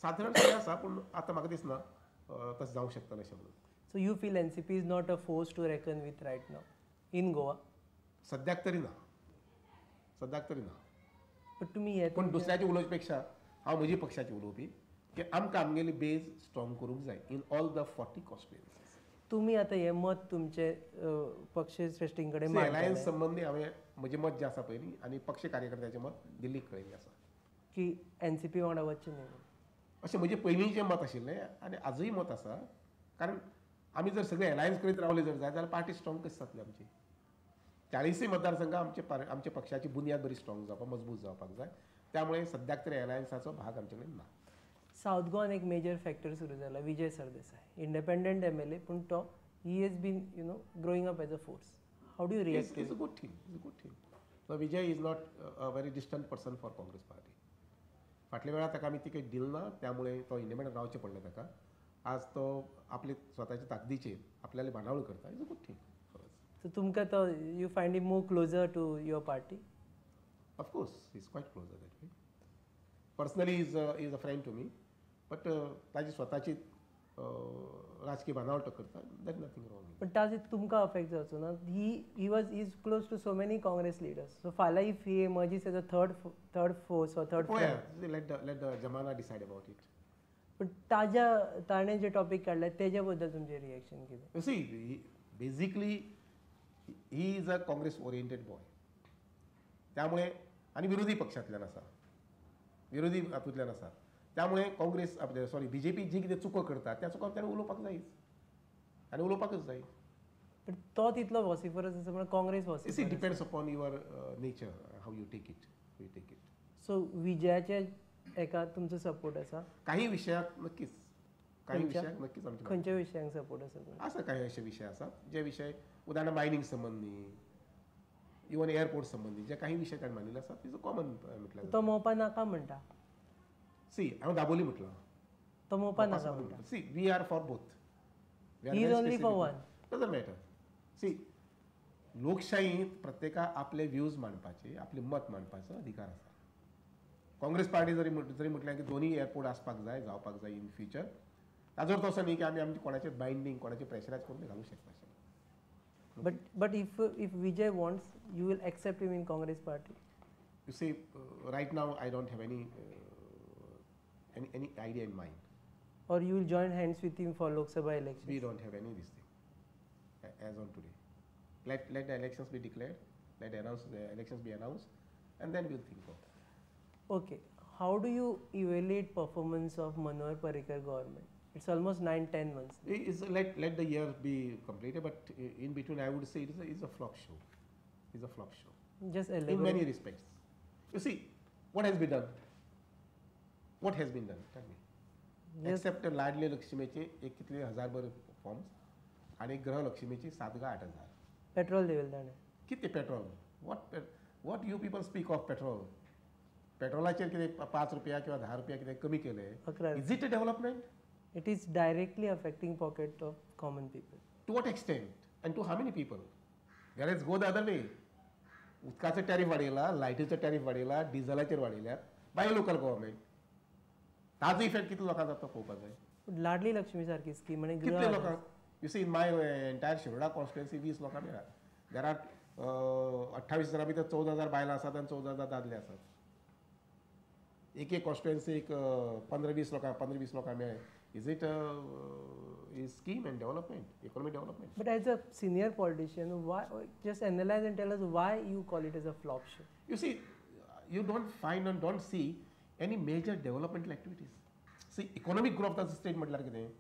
सादारण सगळें आसा, पूण आतां म्हाका दिसना तशें जावंक शकतलें अशें म्हणून. So you feel NCP is not a force to reckon with right now in Goa? सद्याक तरी ना, सद्याक तरी ना. पण तुमी हे पूण दुसऱ्याचे उलोवचे पेक्षा हांव म्हजी पक्षाची उलोवपी की आमकां आमगेली बेज स्ट्रॉंग करूंक जाय in all the 40 constituencies. तुमी आतां हें मत तुमचे पक्ष श्रेश्ठीं कडेन अलायन्स संबंदी हांवें म्हजें मत जें आसा पयलीं आनी पक्ष कार्यकर्त्याचें मत दिल्लीक कळयल्लें आसा की एनसीपी वांगडा वचचें न्हय अशें म्हजें पयलींचें मत आशिल्लें आनी आजूय मत आसा. कारण आमी जर सगळे अलायन्स करीत रावले जर जाय जाल्यार पार्टी स्ट्रॉंग कशी जातली आमची? 40 मतदारसंघ आमच्या पक्षाची बुन्याद बरी स्ट्रॉंग जावपाक, मजबूत जावपाक जाय. त्यामुळे सद्याक तरी अलायन्साचो भाग आमचे कडेन ना. सावथ गोवान एक मेजर फॅक्टर सुरू जाला, विजय सरदेसाय, इंडिपेंडंट एमएलए, पूण तो he has been you know growing up as a force. How do you react? It's a good thing, it's a good thing. So Vijay is not a very distant person for Congress party. फाटल्या वेळार ताका आमी ticket दिल ना, त्यामुळे तो independent रावचें पडलें ताका. आज तो आपले स्वताच्या ताकदीचेर आपल्याला बांदावळ करता. It's a good thing. So तुमकां तो you find him more closer to your party? Of course is quite closer that way. Personally is a friend to me, but ताजी स्वताची राजकीय बांदावळ तो करता, that nothing wrong. पण ताजे तुमकां अफेक्ट जावचो ना? He was is close to so many Congress leaders. So फाल्यां if he emerges as a third force or third, let the जमाना डिसायड अबाउट it. पण ताज्या ताणें जे टॉपीक काडले तेज्या बद्दल तुमचें रिएक्शन कितें? See, basically he is a Congress oriented boy, त्यामुळे आनी विरोधी पक्षांतल्यान आसा, विरोधी हातूंतल्यान आसा, त्यामुळे काँग्रेस आपले सॉरी बीजेपी जी कितें चुको करता त्या चुकांक ताणें उलोवपाक जायच आनी उलोवपाकच जाय. पण तो तितलो वॉसिफरस आसा म्हण Congress वॉसिफरस. It depends upon your nature, how you take it, you take it. So विजयाच्या एका तुमचो सपोर्ट आसा काही विशयाक? नक्कीच, काही विशयाक नक्कीच. आमच्या खंयच्या विशयांक सपोर्ट आसा? आसा काही अशे विशय आसात जे विशय उदाहरण मायनिंग संबंदी, इवन एअरपोर्ट संबंदी जे काही विशय ताणें मांडिल्ले आसात is a common म्हटल्यार. तो मोपा नाका म्हणटा. सी, हांवें दाबोली म्हटलां, तो मोपा नाका म्हणटा. See, we are for both. He is only for one. Doesn't matter. See, लोकशाहीत प्रत्येका आपले व्यूज मांडपाचे, आपले मत मांडपाचो अधिकार आसा. काँग्रेस पार्टी जरी जरी म्हटलें की दोनूय एअरपोर्ट आसपाक जाय, जावपाक जाय इन फ्युचर, ताजो अर्थ असो न्ही की आमी आमचे कोणाचेर बायंडींग, कोणाचेर प्रेशरायज करून घालूंक शकता. But if Vijay wants, you will accept him in Congress party? You see, right now I don't have any any idea in mind. Or you will join hands with him for Lok Sabha elections? We don't have any this thing as on today. Let the elections be declared, let the elections be announced, and then we'll think of. Okay. How do you evaluate performance of Manohar Parrikar government? It's almost 9-10 months. It's let the year be completed, but in between I would say it is a flop show. It's a flop show. Just elaborate. In many respects. You see, what has been done? What has been done? Tell me. Yes. Except Ladli लक्ष्मीचे एक कितले हजारभर forms आणि गृहलक्ष्मीचे 7 का 8 हजार. Petrol देवेल ताणें. कितें petrol? What you people speak of petrol? पेट्रोलाचेर कितें 5 रुपया किंवा 10 रुपया कितें कमी केले? Is it a development? It is directly affecting pocket of common people. To what extent and to how many people? Whereas go the other way. उदकाचो tariff वाडयला, लायटीचो टॅरिफ वाडयला, डिझलाचेर वाडयल्या बाय लोकल गव्हर्मेंट. ताजो इफेक्ट कितलो लोकांक जाता पळोवपाक जाय. लाडली लक्ष्मी सारकी स्कीम आनी कितले लोकांक? You see in my entire Shiroda constituency 20 लोकांक मेळ्ळा. घरात 28 हजारां भितर 14,000 बायलां आसात आनी 14,000 दादले आसात. एक एक कॉन्स्टिट्युएन्सीक 15-20 लोकांक, 15-20 लोकांक मेळ्ळे. Is it a scheme and development, economic development? But as a senior politician, why just analyze and tell us why you call it as a flop show? You see, you don't find and don't see any major developmental activities. See, economic growth as a state म्हटल्यार कितें?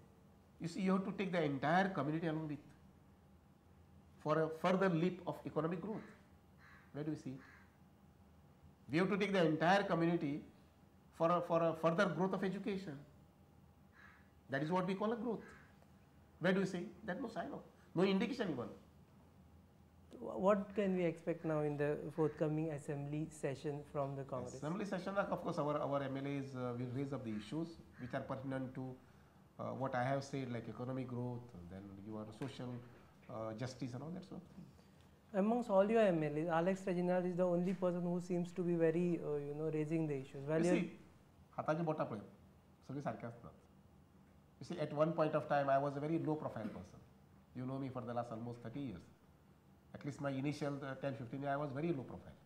You see, you have to take the entire community along with for a further leap of economic growth. Where do you see it? We have to take the entire community for a further growth of education. That is what we call a growth. Where do you see? That no sign of, no indication even. What can we expect now in the forthcoming assembly session from the Congress? Assembly session, of course, our MLAs will raise up the issues which are pertinent to what I have said, like economic growth, then your social justice and all that sort of thing. Amongst all your MLAs, Alex Reginald is the only person who seems to be very, raising the issues. While you see, हाताची बोटां पळय, सगळीं सारकें आसनात. You see, at one point of time I was a very low profile person. You know me for the last almost 30 years. At least my initial 10-15 years I was very low profile.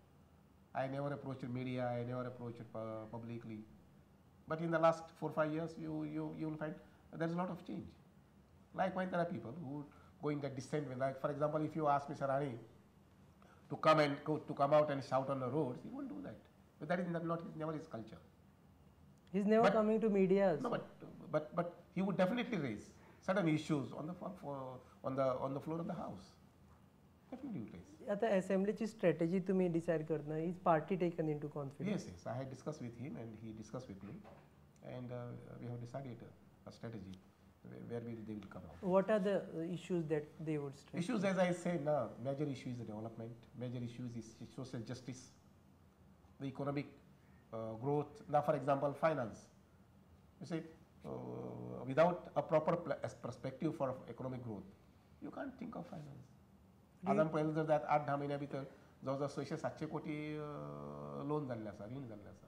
I never approached media, I never approached publicly. But in the last 4-5 years you will find there is a lot of change. Likewise, there are people who go in that dissent way. Like for example, if you ask Mr. Rane to come and go, to come out and shout on the roads, he won't do that. But that is not never his culture. He's never coming to media also. No, but he would definitely raise certain issues on the floor of the house. Definitely would raise. आता असेंब्लीची strategy तुम्ही decide करतना is party taken into confidence? Yes, yes. I had discussed with him and he discussed with me, and we have decided a strategy where they will come out. What are the issues that they would stress? Issues, as I say now, major issue is the development, major issues is social justice, the economic growth. Now, for example, finance. You see, without a proper perspective for economic growth, you can't think of finance. आजान पळयलें जर जायत 8-10 म्हयन्या भितर जवळ जवळ 600-700 कोटी loan जाल्लें आसा, रीण जाल्लें आसा.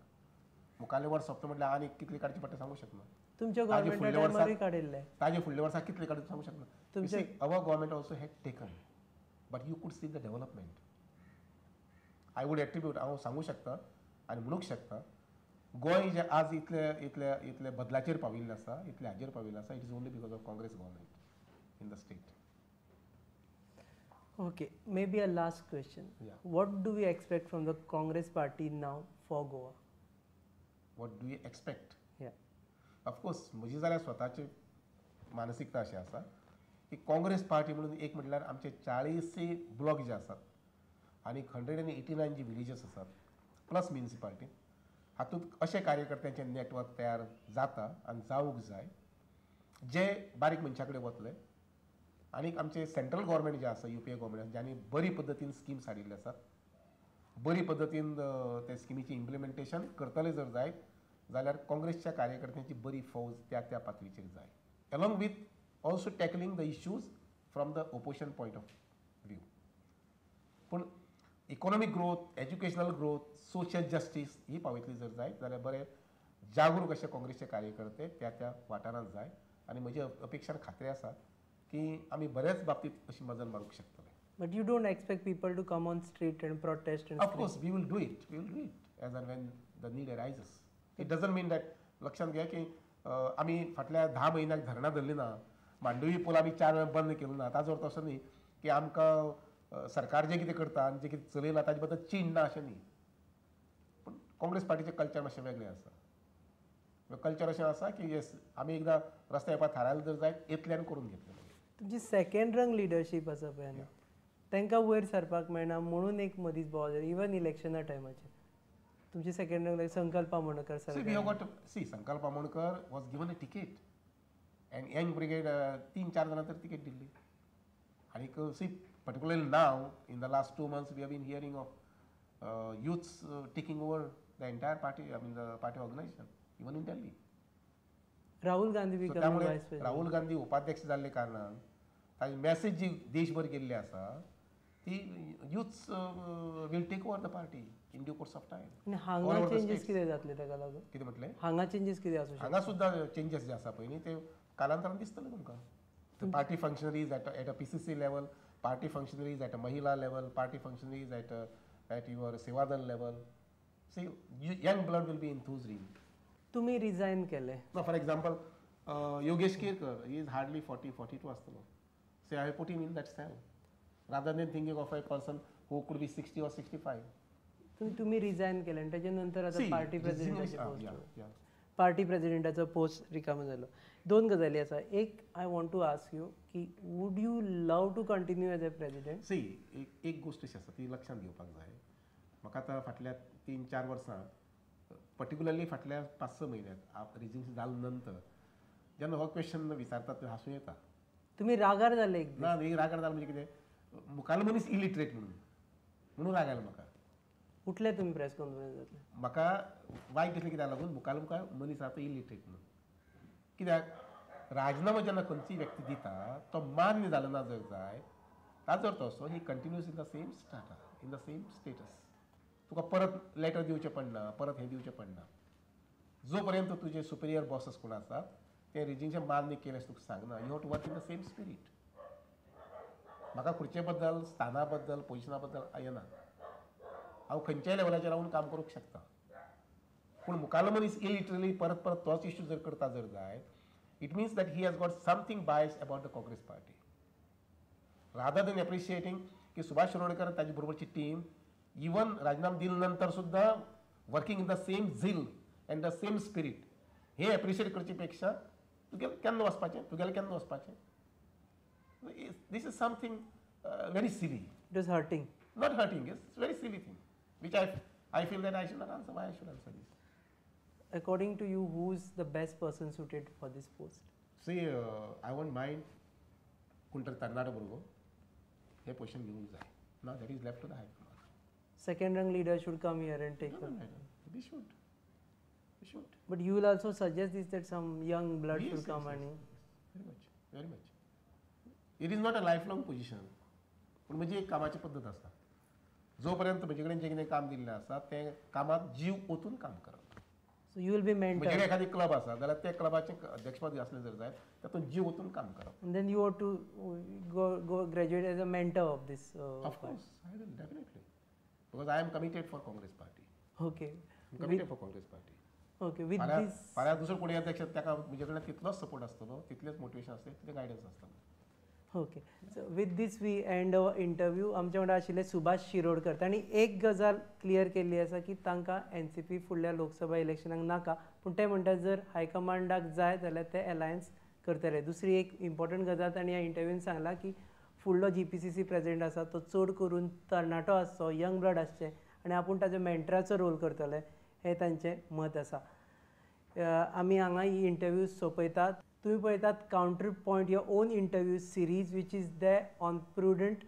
मुखाल्लें वर्स सोंपता म्हटल्यार आनी कितले काडचे पडटा सांगूंक शकना. तुमच्या गव्हर्मेंटा टायमारूय काडिल्लें. ताजे फुडल्या वर्सा कितले काडचे सांगूंक शकना. Our government also had taken, but you could see the development. I would attribute, हांव सांगूंक शकता आनी म्हणूंक शकता, गोंय जें आज इतले इतले इतले बदलाचेर पाविल्लें आसा, इतले हाजेर पाविल्लें आसा, it is only because of Congress government in the state. Okay, maybe a last question. Yeah. What do we expect from the Congress party now for Goa? What do we expect? Yeah. Of course, म्हजी जाल्यार स्वताची मानसिकता अशी आसा की Congress party म्हणून एक म्हटल्यार आमचे 40 ब्लॉक जे आसात आनी 189 जी विलेजीस आसात प्लस म्युनिसिपालिटी, हातूंत अशे कार्यकर्त्यांचे नेटवर्क तयार जाता आनी जावंक जाय जे बारीक मनशा कडेन वतले. आनी आमचे सेंट्रल गव्हर्मेंट जें आसा, UPA government, ज्यांनी बरी पद्दतीन स्किम्स हाडिल्ले आसात, बरी पद्दतीन ते स्किमीचें इम्प्लिमेंटेशन करतले जर जायत जाल्यार काँग्रेसच्या कार्यकर्त्यांची बरी फौज त्या त्या पातळीचेर जाय, along with also tackling the issues from the opposition point of view. पूण economic growth, educational growth, social justice ही पावयतली जर जायत जाल्यार बरे जागरूक अशे काँग्रेसचे कार्यकर्ते त्या त्या वाठारांत जाय. आनी म्हजी अपेक्षा खात्री आसा की आमी बऱ्याच बाबतीत अशी मजल मारूंक शकतले. But you don't expect people to come on street and protest and Of course, we will do it. We will do it as and when the need arises. It doesn't mean that लक्षात घ्या की आमी फाटल्या 10 म्हयन्याक धरणां धरली ना, मांडवी पूल आमी 4 वेळा बंद केलो ना, ताजो अर्थ असो न्ही की आमकां सरकार जें कितें करता आनी जें कितें चलयलां ताजे बद्दल चीण ना अशें न्ही. पूण काँग्रेस पार्टीचें कल्चर मातशें वेगळें आसा. कल्चर अशें आसा की येस, आमी एकदां रस्त्यार येवपाक थारायलें जर जायत येतल्यान करून घेतलें. तुमची सेकंड रंग लिडरशीप आसा पळय न्ही, तांकां वयर सरपाक मेळना म्हणून एक मदींच बोवाळ जालो इवन इलेक्शना टायमाचेर. तुमची second rung Sankalp Amonkar sir. We have got see Sankalp Amonkar was given a ticket and young brigade 3-4 जाणां तर तिकेट दिल्ली. आनीक see particularly now in the last 2 months we have been hearing of youths taking over the entire party, I mean the party organisation even in Delhi. Rahul Gandhi त्यामुळे राहुल गांधी उपाध्यक्ष जाल्ले कारणान ताजी message जी देशभर गेल्ली आसा ती youths will take over the party in due course of time. आनी हांगा चेंजीस कितें जातले ताका लागून? कितें म्हटलें? हांगा चेंजीस कितें आसूं शकता? हांगा सुद्दां चेंजीस जे आसा पळय न्ही ते कालांतरान दिसतले तुमकां. Party functionaries at a PCC level, party functionaries at a Mahila level, party functionaries at your Sevadal level. See, young blood will be enthused in. तुम्ही रिजायन केले. For example, Yogesh Kerkar, he is hardly 40-42 आसतलो. See, I put him in that cell rather than thinking of a person who could be 60 or 65. तुम्ही resign केलें आनी ताच्या नंतर आतां party प्रेसिडेंटाचे post, party प्रेसिडेंटाचो post रिकामो जालो. 2 गजाली आसा. एक, I want to ask you की would you love to continue as a president? See, एक गोश्ट अशी आसा ती लक्षांत घेवपाक जाय. म्हाका आतां फाटल्या 3-4 वर्सां, पर्टिक्युलरली फाटल्या 5-6 म्हयन्यांत रिजिग्नेशन जाले नंतर जेन्ना हो क्वेश्चन विचारतात ते हांसूं येता. तुमी रागार जाले एक? ना, एक रागार जालें म्हणजे कितें, मुखाल मनीस इलिटरेट म्हणून राग आयलो म्हाका. उठले तुमी प्रेस कॉन्फरन्स जातले? म्हाका वायट दिसलें कित्याक लागून मुखाल मुखार मनीस आसा तो इलिटरेट म्हणून. कित्याक राजनामो जेन्ना खंयची व्यक्ती दिता तो मान्य जालो ना जर जाय, ताजो अर्थ असो he continues in the same strata, in the same status. तुका परत लेटर दिवचें पडना, परत हें दिवचें पडना. जो पर्यंत तुजे सुपिरियर बॉसेस कोण आसात ते रिजिग्नेशन मान्य केलें अशें तुका सांगना. You have to work in the same spirit. म्हाका खुर्चे बद्दल, स्थाना बद्दल, पोजिशना बद्दल येना. हांव खंयच्याय लेवलाचेर रावन काम करूंक शकता. पूण मुखालो मनीस इलिटरली परत परत तोच इश्यू जर करता जर जायत, it means that he has got something bias about the Congress party. Rather than appreciating की सुभाष शिरोडकर ताजे बरोबरची टीम इवन राजीनामा दिले नंतर सुद्दां working in the same zeal and the same spirit, hey appreciate करचे पेक्षा तुगेलें केन्ना वचपाचें, तुगेलें केन्ना वचपाचें, this is something very silly. It is hurting. Not hurting, it's very silly thing which I feel that I should not answer. Why I should answer this? According to you, who is the best person suited for this post? See, I won't mind कोण तरी तरणाटो भुरगो हे position घेवंक जाय. Now that is left to the high command. Second rank leader should come here and take. No, no, no. We should. We should. But you will also suggest this, that some young blood yes, should yes, come yes, and yes. Very much, very much. It is not a lifelong position. पूण म्हजी एक कामाची पद्दत आसा. जो पर्यंत म्हजे कडेन जें कितें काम दिल्लें आसा तें कामात जीव ओतून काम करप. So you will be mentor. म्हजे कडेन एखादी क्लब आसा जाल्यार त्या क्लबाचें अध्यक्षपद आसलें जर जायत तातूंत जीव ओतून काम करप. And then you have to go graduate as a mentor of this. Of course, I will definitely. Because I am committed for Congress party. Okay. I am committed for Congress party. Okay. With this. फाल्यां दुसरो कोणी अध्यक्ष ताका म्हजे कडल्यान तितलोच support आसतलो, तितलेंच मोटिवेशन आसतलें, तितलें गायडन्स आसतलें. Okay. So with this we end our interview. आमच्या वांगडा आशिल्ले सुभाष शिरोडकर. तांणी एक गजाल क्लियर केल्ली आसा की तांकां एनसीपी फुडल्या लोकसभा इलेक्शनाक नाका, पूण ते म्हणटात जर हायकमांडाक जाय जाल्यार ते अलायन्स करतले. दुसरी एक इम्पॉर्टंट गजाल तांणी ह्या इंटरव्यून सांगला की फुडलो GPCC president आसा तो चड करून तरणाटो आसचो, यंग ब्लड आसचें आनी आपूण ताजो मेंटराचो रोल करतले, हें तांचें मत आसा. आमी हांगा ही इंटरव्यू सोंपयतात. तुम्ही पळयतात counter point your own interview series which is there on Prudent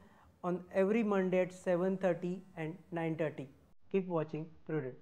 on every Monday at 7:30 and 9:30. Keep watching Prudent.